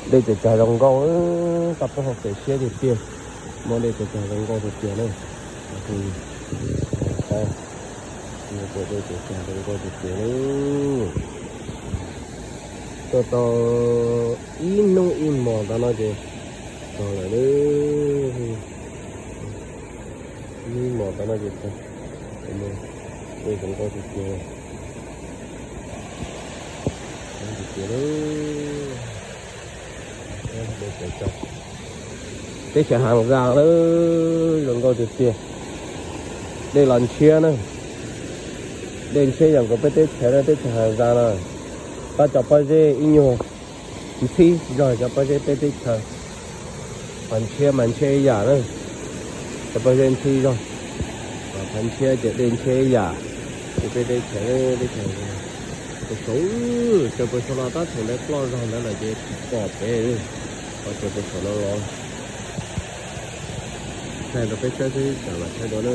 Dej cag cag zoo nkauj, toj roob hauv pes siab tiag tiag. Muaj dej cag cag zoo nkauj tiag tiag na. Phooj ywg, saib, muaj dej cag cag zoo nkauj tiag tiag na. Tuaj tau ib hnub ib hmos ntawd no ces txog lawm na. Ib hmos ntawd no ces txog. Dej zoo nkauj tiag tiag. Tiag tiag. Teb chaws Haas Zaas na, zoo nkauj tiag tiag. Dej los ntshiab na. Dej ntshiab yam nkaus peb teb chaws na, teb chaws Haas Zaas na. Tab cov pob zeb ib nyuag ntxhib zog cov pob zeb peb teb chaws. Qhov ntshiab mas ntshiab ib yam na. Cov pob zeb ntxhib zog, qhov ntshiab ces dej ntshiab ib yam. Ces peb teb chaws, teb chaws Haas Zaas, pem saud, cov pem saud los tab thaum ntawd ploj zog ntawd lawm ces tsis pom pem. Qhov cov pem saud no los, saib rau peb saib xwb tsam mam saib dua na.